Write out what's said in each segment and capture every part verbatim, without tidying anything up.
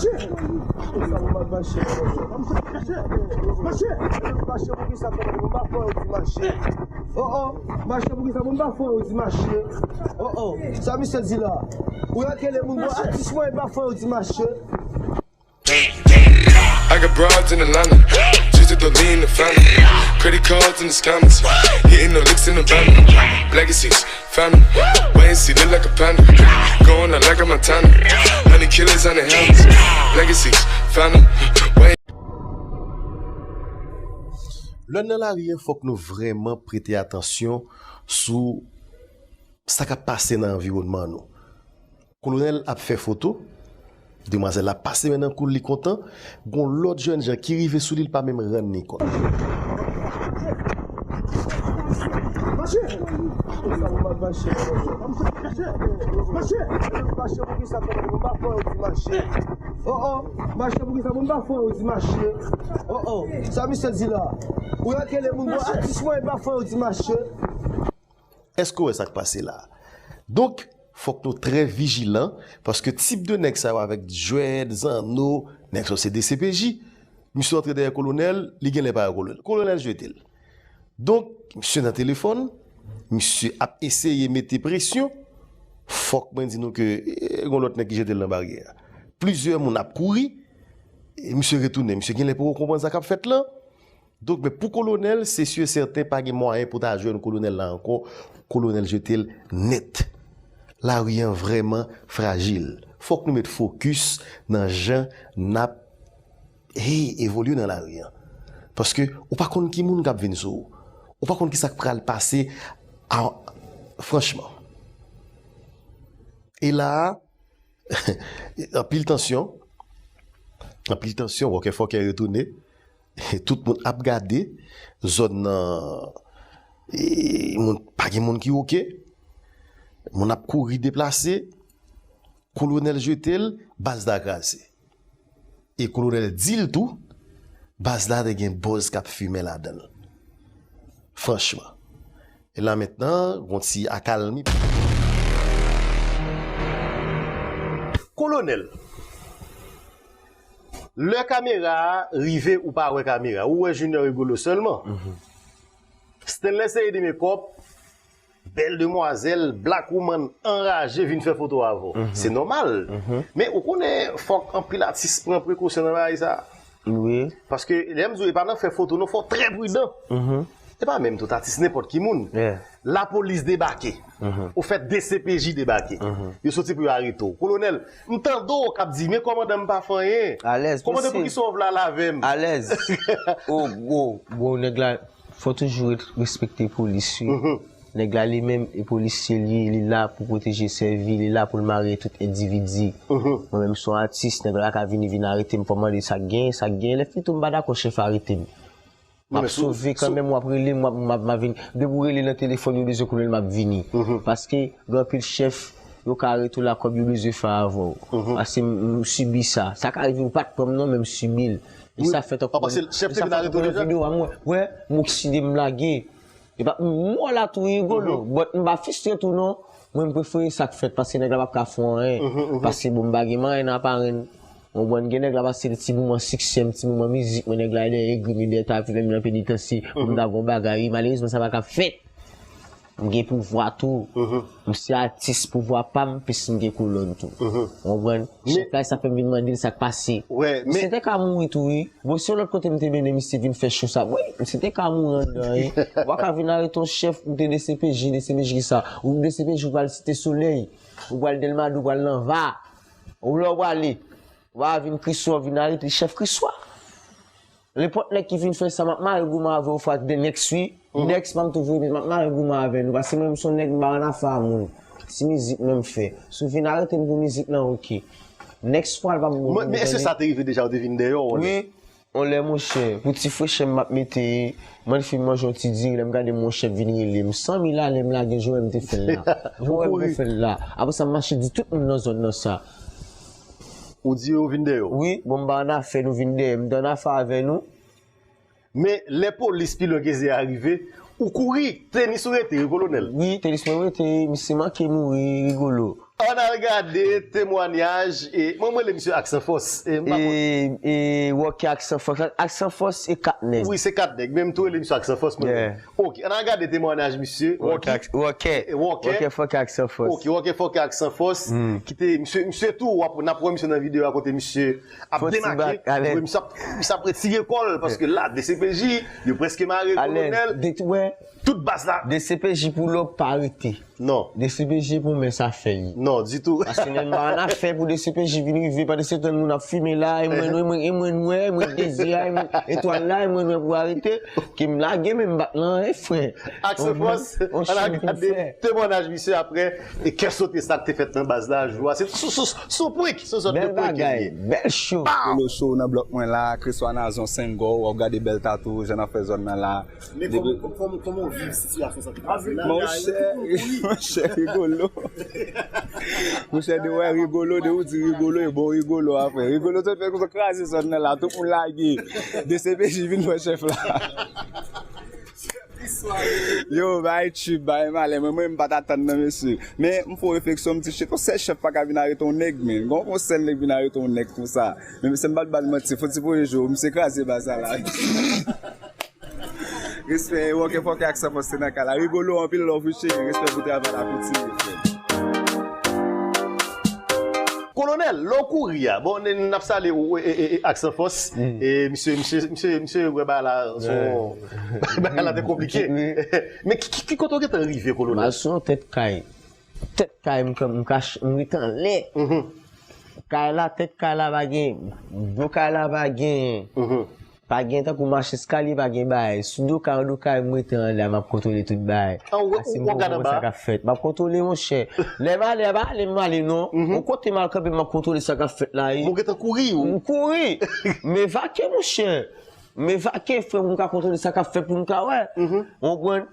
Mache! Mache! Mache! Mache pou kisa kòmande m pa fè yo di mache? Oh oh! Mache pou kisa pou m pa fè yo di mache? Oh oh! Sa misye di la? Ou rele moun bon atis mwen pa fè yo di mache? I got broads in Atlanta, just to lean the family. Credit cards in the scammers, hitting the licks in the van. Legacies, family, wait and see, look like a panda. Going out like a Montana, honey killers on the helmets. Legacies, family, wait. Lè n nan lari a, fòk nou vrèman prete atansyon sou sa k ap pase nan anviwònman nou. Kolonèl ap fè foto, demwazèl la pase men nan kou l, li kontan, gon lòt jènjan ki rive sou li, l pa menm rann li kont. Mache! Mache! Mache pou kisa kòmande m pa fè yo di mache? Oh oh! Mache pou kisa pou m pa fè yo di mache? Oh oh! Sa misye di la? Ou rele moun bon atis mwen pa fè yo di mache? Èske w wè sa k pase la a? Donk, fòk nou trè vijilan, paske tip de nèg sa yo avèk djwèd, zanno, nèg sa yo se D C P J. Misye antre dèyè kolonèl, li genlè pa wè kolonèl. Kolonèl jete l. Donk, misye nan telefòn, misye ap eseye mete presyon. Fòk mwen di nou ke e, gon lòt nèg ki jete l nan baryè a. Plizyè moun ap kouri, e misye retounen. Misye genlè poko konprann sa k ap fèt lan. Donk, men pou kolonèl, se si e sèten pa gen mwayen pou ta jwenn kolonèl la ankò. Kolonèl jete l nèt. Lari an vrèman frajil. Fòk nou met fokis nan jan n ap hey, evolye nan lari an. Paske ou pa konn ki moun k ap vin sou ou. Ou pa konn ki sa k pral pase a, franchman. E la a, anpil tansyon, anpil tansyon, wòkè fòkè retounen. Tout moun ap gade, zòn nan, e, moun, pa gen moun ki oke. Moun ap kouri deplase. Kolonèl jete l, baz la kraze. E kolonèl di l tou, baz la te gen bòz k ap fimen ladan l. Franchman. E la mentnan, gon ti akalmi. Kolonèl, lè kamera a rive ou pa wè kamera, ou wè Junior Rigolo sèlman. Stanley se ede mekòp, bèl demwazèl, black woman anraje vin fè foto avè w. Se nòmal. Men ou konnen fòk anpil atis pran prekosyon nan bagay sa. Wi. Paske lè m di w, e pa nan fè foto non, fò w trè pridan. E pa menm tout atis, nenpòt ki moun. Lapolis debake. Ou fè D C P J debake. Yo soti pou yo arete w. Kolonèl, m tande w k ap di, men kòmandan m pa fè anyen. Alèz. Kòmandan, poukisa w vle al avè m? Alèz. Oh, oh, bon, nèg la, fò toujou respekte polis, wi. Nèg la li menm e polisye l ye, li la pou pwoteje, sèvi, li la pou l mare tout endividi. Mwen menm se yon atis, nèg la ka vini vin arete m, fò m mande sa k genyen, sa k genyen, lè fini tou m pa dakò chèf arete m. M ap sove kanmenm, w ap rele m, m ap, m ap, m ap vini. Depi w rele nan telefòn, yo bezwen konnen m ap vini. Paske gen anpil chèf, yo ka arete w la kòb yo bezwen fè avè w. Paske m, m sibi sa. Sa ka rive w pa t pran m non, men m sibi l. E sa fèt ankò. Chèf te vin arete w deja? Videyo a m wè, wè, m okside, m lage. E pa, m wè la tou Rigolo, but m pa fistre tou non. Mwen m prefere sa k fèt, paske nèg la p ap ka fè w anyen. Paske bon, m pa gen manyen nan aparenn. Ou konprann, gen nèg la pase l ti moman siksè m, ti moman mizik mwen, nèg la dèyè egri m, li dèyè ta fè m nan penitansye pou m ta gon bagay, wi, malerezman sa pa ka fèt. M gen pouvwa tou. M se atis, pouvwa pa m, plis m gen kolòn tou. Ou konprann? Chèf la, sa fè m vin mande l sa k pase. Misye te ka mouri tou, wi. Bon, se yon lòt kote m te mennen misye vin fè cho sa. Wi, misye te ka mouri anndan, wi. Ou pa ka vin arete yon chèf, ou te D C P J, D C P J ki sa? Ou D C P J, ou pral Site Solèy. Ou pral Dèlmado, ou pral nan Va. Ou la w prale. Ou pa vin Kriswa, ou vin arete chèf Kriswa. Nenpòt nèg ki vin fè sa, m ap mare goumen avè w fwa de nèks wi. Nèks pa m tou voye, m ap mare goumen avè nou. Paske mwen menm se yon nèg m pa rann afè a moun. Ti mizik mwen m fè. Si w vin arete m pou mizik lan, oke. Nèks pral pa m goumen. Men èske sa te rive deja, ou te vin dèyè w? Wi. On lè monchè, pou ti frechè m m ap mete, mwen fin manje yon ti diri, lè m gade monchè vin rele m. San mil alè m lage, jan w wè m te fè l la. Jan w wè m te fè l la. Apre sa, m mache di tout moun nan zòn nan sa. Ou di yo vin dèyè w? Wi, bon, m pa annafè, nou vin dèyè m. M te annafè avè nou. Men, lè polis pi lwen ke ze a rive, ou kouri, tenis ou rete, wi, kolonèl. Wi, tenis mwen rete, misye manke mouri, Rigolo. Ann al gade temwanyaj. E mwen, mwen rele misye Aksanfòs. E m pa konn. E, e Wòkè Aksanfòs. Aksanfòs e kat nèg. Wi, se kat nèg, men m tou rele misye Aksanfòs, mwen. Yeah. Ok, ann al gade temwanyaj misye. Wòkè. Wòkè. Wòkè. Wòkè fòkè Aksanfòs. Ok, Wòkè fòkè Aksanfòs. Ki te, misye, misye tou, w ap, n ap wè misye nan videyo a kote misye ap demake. Wi, misye ap, misye ap retire kò l, paske la, D C P J, yo prèske mare kolonèl. Tout baz la. D C P J pou lòk pa rete. Non. D C P J pou men sa fè yo. Non, ditou. Paske menm pa ann afè pou D C P J vin rive, pandan se tan nou n ap fimen la, e mwen, e mwen, e mwen nwè, e mwen dezi a, e mwen etwal la, e mwen nwè pou arete, ke m lage men m bat nan, e frè. Aksanfòs, ann al gade temwanyaj misye apre, e kè sote sa k te fèt nan baz la, jou a. Se sou, sou, sou prank, sou sòt de prank li ye. Bèl bagay, bèl show. Pow! Polo Show nan blòk mwen la, Chrisois Nazon Sengò, w ap gade bèl tatou, jan n ap fè zòn nan la. Men kòman, kòman, kòman w viv sitiyasyon sa ki pase la? Monchè, monchè, Rigolo. Monchè, de wè Rigolo, de ou di Rigolo, e bon Rigolo apre. Rigolo te fè konsa kraze zòn nan la, tout moun lage. D C P J vin wè chèf la. Yo, bay tchip, bay malè. Mwen, mwen, m pa t atann nan, mesye. Men, m fè yon refleksyon, m di, shit, yon sèl chèf pa ka vin arete yon nèg, men. Gon, yon sèl nèg vin arete yon nèg konsa. Men, mesye, m pa t ba l manti, fò ti pwemye jou, misye kraze baz la la. Respè, Wòkè fòkè Aksanfòs te nan kay la. Rigolo, anpil love wi cheri, respè pou travay la, kontinye frè. Kolonèl, lè w kouri a, bon, n, n ap salye w, e, e, e, Aksanfòs, e, misye, misye, misye, misye wè bagay la, son, bagay la te konplike. Men ki, ki, ki kote w gentan rive, kolonèl? M al sou yon tèt kay. Tèt kay, m, m, m rete anlè. Kay la, tèt kay la pa gen, do kay la pa gen. Pa gen tankou mach eskalye, pa gen bagay. Sou do kay, ando kay, m rete anlè, m ap kontwole tout bagay. Ah, ou, ou, ou gade anba? Sa k ap fèt. M ap kontwole, monchè. Lè m ale, a pa ale m ale, non. Yon kote m al kanpe, m ap kontwole sa k ap fèt la, wi. Ou gentan kouri, ou? M kouri. M evakye, monchè. M evakye, frè, pou m ka kontwole sa k ap fèt, pou m ka wè. Ou konprann?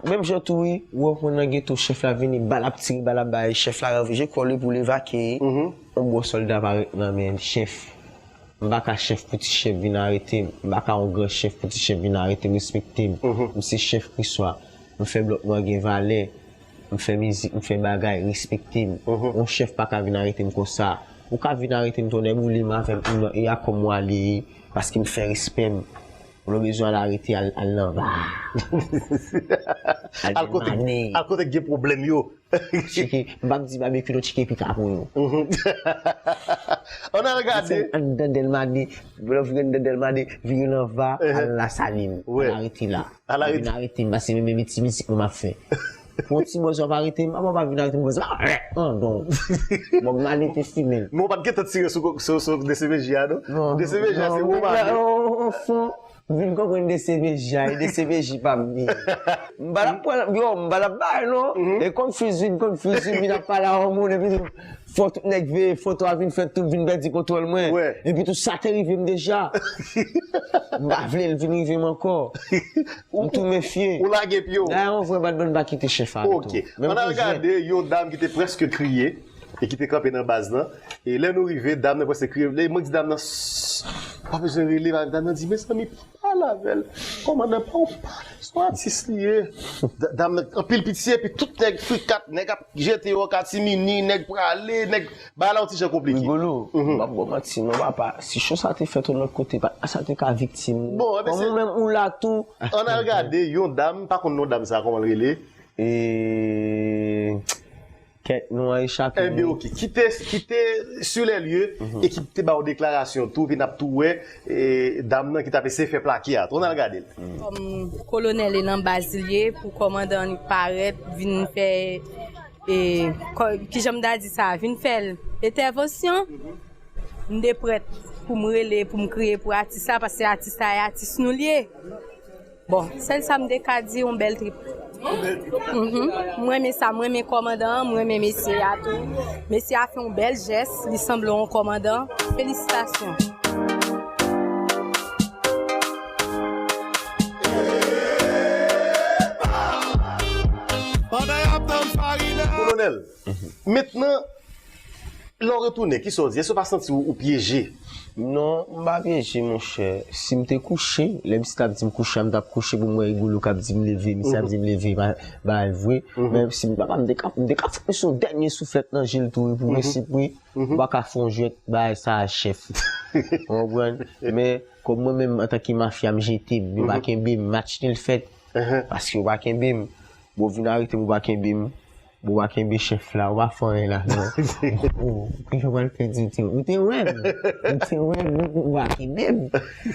Menm jan tou, wi, ou wè, nan geto, chèf la vini, bal ap tire, bal ap bay, chèf la ranje kò li pou l evakye. Yon bon sòlda parèt nan men chèf. M pa ka chèf pou ti chèf vin arete m. M pa ka yon gran chèf pou ti chèf vin arete m, respekte m. M se chèf Kriswa. M fè blòk mwen gen valè. M fè mizik, m fè bagay, respekte m. Yon chèf pa ka vin arete m konsa. Ou ka vin arete m tonnè boule m avè m, e a kò m w ale, paske m fè respè m. Ou bezwen al arete, al, al nan ba. Al kote, al kote gen pwoblèm yo. Tcheke, m p ap di babekyou non, tcheke pika pou yo. Ann al gade. Ann Dèlmane, lè w vire ann Dèlmane, vire nan va, al Lasalin. Al arete la. Al arete. Vin arete m, paske menm ti mizik mwen m ap fè. Pou yon ti bòz w ap arete m, avan w pa vin arete m, bòz la, andon. Bòb Mali te fimen. Men w pa t gentan tire sou, sou, sou D C P J a, non? D C P J a, se ou, Mali. Anfon, m vin konprann D C P J a, e D C P J pa m ye. M pa t ap pran, yo, m pa t ap bay, non. E konfizyon, konfizyon, vin ap pale a yon moun, epi tou, fò tout nèg veye, foto a vin fèt, tout vin pèdi kontwòl mwen. Epi tou, sa te rive m deja. M pa vle l vin rive m ankò. M tou mefye. Ou lage pye w. Dayè, yon vrè bad man pa kite chèf avè tou. Ok. Ann al gade yon dam ki te prèske kriye e ki te kanpe nan baz lan. E lè nou rive, dam nan prèske kriye. Lè mwen di dam nan, "Sss, pa bezwen rele," dam nan di, "Mezanmi, pa pale avè l. Kòmandan pa, se yon atis li ye." Da-, dam nan anpil pitye, epi tout nèg frikat, nèg ap jete yo an katimini, nèg prale, nèg, bagay la yon ti jan konplike. Rigolo, m p ap ba w manti non, papa. Si cho sa te fèt yon lòt kote, pa sa te ka viktim. Bon, enben se. Kòm ou menm ou la tou. Ann al gade yon dam, m pa konn non dam sa, kòman l rele. E kèt non an echape. Enben, ok. Ki te, ki te sur les lieux e ki te ba w deklarasyon tou, vin ap tou wè, e, dam nan ki t ap eseye fè plake a. Ann al gade l. Kòm kolonèl e nan baz li ye, pou kòmandan li parèt, vin fè, e, kò-, kijan m ta di sa, vin fè l entèvansyon, m te prèt pou m rele, pou m kriye pou atis la, paske atis la e atis nou l ye. Bon, sèl sa m te ka di, yon bèl trip. Mhm. M renmen sa, m renmen kòmandan an, m renmen mesye a tou. Mesye a fè yon bèl jès, li sanble yon kòmandan. Felisitasyon. Pandan y ap tann Farina. Kolonèl, mentnan, lè w retounen, kisa w di? Èske w pa santi w, ou pyeje? Non, m pa pyeje, monchè. Si m te kouche, lè misye t ap di m kouche a, m t ap kouche pou m wè Rigolo k ap di m leve, misye ap di m leve, ba- bagay vre. Men si m papa, m te ka, m te ka fout misye yon dènye souflèt nan je l tou, wi, pou resip, wi. Ou pa ka fè yon jwèt, bagay sa a, chèf. Ou konprann? Men, kòm mwen menm, antanke mafya, m jete m, yo pa kenbe m, match nil fèt. Paske yo pa kenbe m. Bon, vin arete m, ou pa kenbe m. Bon, ou pa kenbe chèf la, ou pa fè anyen la, non. Ou, ou, ou, ou pral pèdi, ou te, ou te wè m. Ou te wè m, ou, ou pa kenbe m.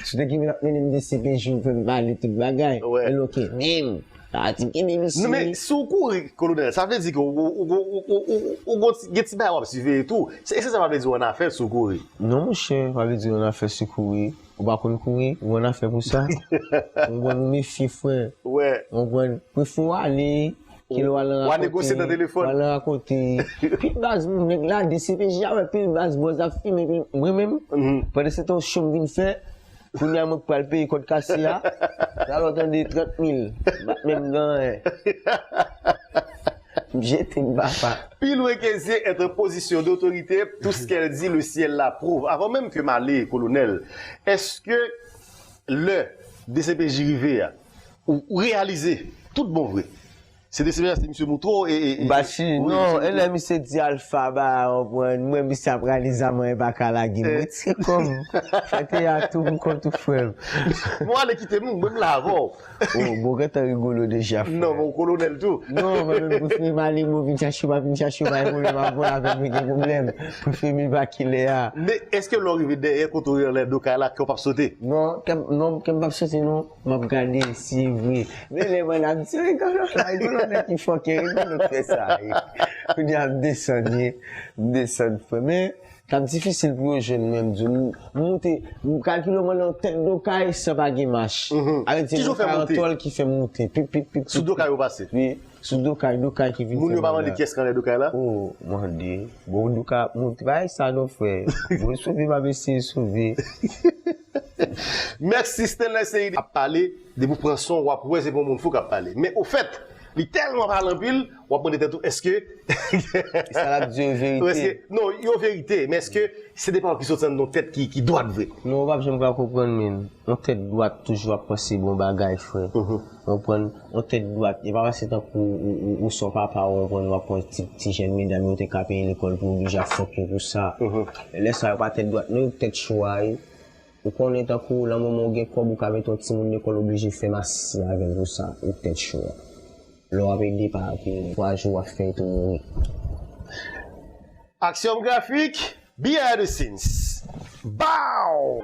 Si w te kenbe m, ap mennen m D C P J, ou fè m pale tout bagay. Men non, kenbe m. Sa di kenbe m isi. Non, men si w kouri, kolonèl, sa vle di ke ou, ou, ou gen ti bagay w ap siveye tou. Se, se sa pa vle di w annafè si w kouri. Non, monchè, pa vle di w annafè si w kouri. Ou pa konn kouri, ou annafè pou sa. Ou konn mefye, frè. Ou konn, prefere w ale, ke lè w al nan rakonte, w al nan rakonte. Pil baz moun, nèg la, D C P J a wè pil baz bòz ap fimen, pil, mwen menm, pandan se tan, show m vin fè, kounye a mwen k pral peye kòd kase a, talè w tande trant mil, m pa t menm gen anyen. M jete m papa. Plus loin qu'elle est en position d'autorité, tout ce qu'elle dit, le ciel l'approuve. Avant même que m ale, kolonèl, èske lè D C P J rive a, ou, ou reyalize, tout bon vre, se D C P J a, se misye Moutro e, e, e, Bachi, e, non, e lè misye di Alpha, ba, w konprann, mwen, misye ap rale zam an, e pa ka lage m. Retire kò m. Fè teyat ou pou kont ou, frè m. Mwen ale kite m, mwen m la avè w. Oh, bon, gentan Rigolo deja, frè. Non, men w kolonèl tou. Non, mwen menm, prefere m ale, mwen vin chache w, pa vin chache w, pa gen pwoblèm, ap vole avè m, gen pwoblèm. Prefere m evakiye lè a. Men, èske lè w rive dèyè kote w ye anlè do kay la, kè w p ap sote? Non, kè m, non, kè m p ap sote, non. M ap gade si e vre. Men lè mwen ap di, Rigolo la, Rigolo nèg ki fòkè, Rigolo k fè sa, wi. Kounye a m desann, wi. M desann, frè. Men, t ap difisil pou yo jwenn mwen, m di w, m, m moute, m kalkile w mande yon tèt do kay san pa gen mach. Avè di, se do kay an tòl ki fè m moute. Pip, pip, pip, pip. Sou do kay ou pase? Wi, sou do kay, do kay ki vin fè m la. Moun yo pa mande kiyès k anlè do kay la? Oh, mande. Bon, do kay ap moute. Bagay sa non, frè. Bon, sove m ap eseye sove. Mèsi Stanley Seyid ap pale, depi w pran son, w ap wè se pa yon moun fou k ap pale. Men ofèt, li tèlman pale anpil, w ap mande tèt ou, èske... E sa l ap di yo verite? Èske, non, yo verite, men èske se de pawòl ki soti anndan yon tèt ki, ki dwat vre? Non, ou p ap janm ka konprann, men yon tèt dwat toujou ap panse bon bagay, frè. Ou konprann? Yon tèt dwat, e pa paske tankou ou, ou, ou se yon papa, ou konprann, w ap pran ti, ti jèn medam yo te ka peye lekòl pou yo oblije ap fòkè pou sa. Lè sa yo pa tèt dwat, non, yo tèt cho a, wi. Ou konnen tankou nan moman ou gen kòb ou ka mete yon timoun lekòl oblije fè masisi avè l pou sa, ou tèt cho a. Lè w ap ede pa ap ede, twa jou w ap fè eto mouri. Aksyon grafik, behind the scenes. Bow!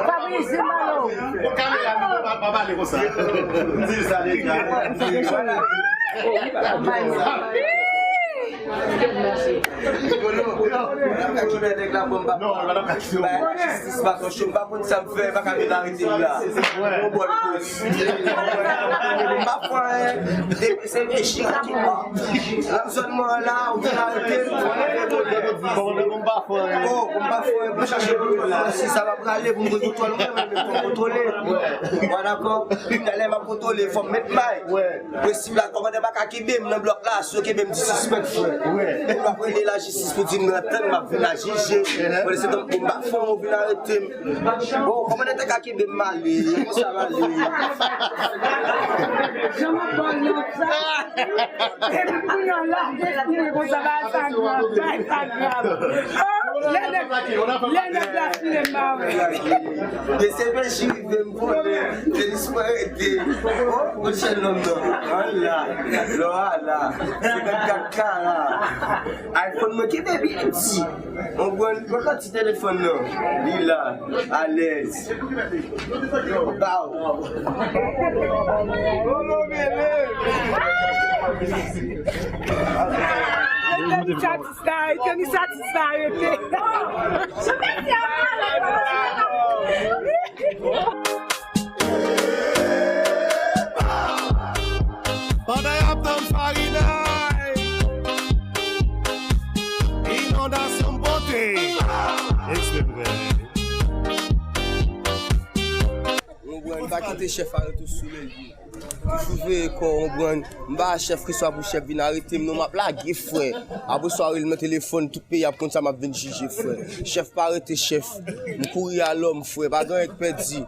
Fabrice Malo. Pa pale konsa. M di sa deja. Jistis pa konn sa m fè, pa ka vin arete m la. Bon, bon, bon. M pa fè anyen. Se mechan ki mwen. Nan zòn mwen an la, ou vin arete m. Oh, m pa fè anyen. Pou m chache pou mwen la. Si sa va prale, pou m kontwole mwen, men pou m kontwole. Bon, dakò. Talè m ap kontwole, fò m met may. Prensip la, kòmandan pa ka kenbe m nan blòk la, si yo kenbe m di sispèk, frè. Moun ap rele lajistis pou di m nan tann, m ap vin la jije. Mwen se tankou m pa fè anyen, ou vin arete m. Bon, kòmandan te ka kenbe m, m ale, e konsa m ale. Jan m ap ba w nòt sa. Epi kounye a, l ap destine konsa, bagay sa grav, bagay sa grav. Oh, lè nèg, lè nèg la file m, m pa wè. De se peji rive m vole, tenis mwen rete. Oh, monchè nonm nan. Ala, lò ala. Senkannkat kara. iPhone mwen kenbe byen piti. Mwen pran, mwen pran ti telefòn nan. Li la, alèz. Bow. Tenis atis la, tenis atis la, rete. Pandan y ap tann Farina, inondasyon m pote. Eksprè pou fè. Mwen pa kite chèf a rete sou lè l ye. Toujou veye kò w, konprann. M pa chèf, keswa pou chèf vin arete m, non, m ap lage, frè. Apre swa rele nan telefòn, tout peyi ap konn sa, m ap vin jije, frè. Chèf pa rete chèf. M kouri a lòm, frè. Pa gen anyen k pèdi.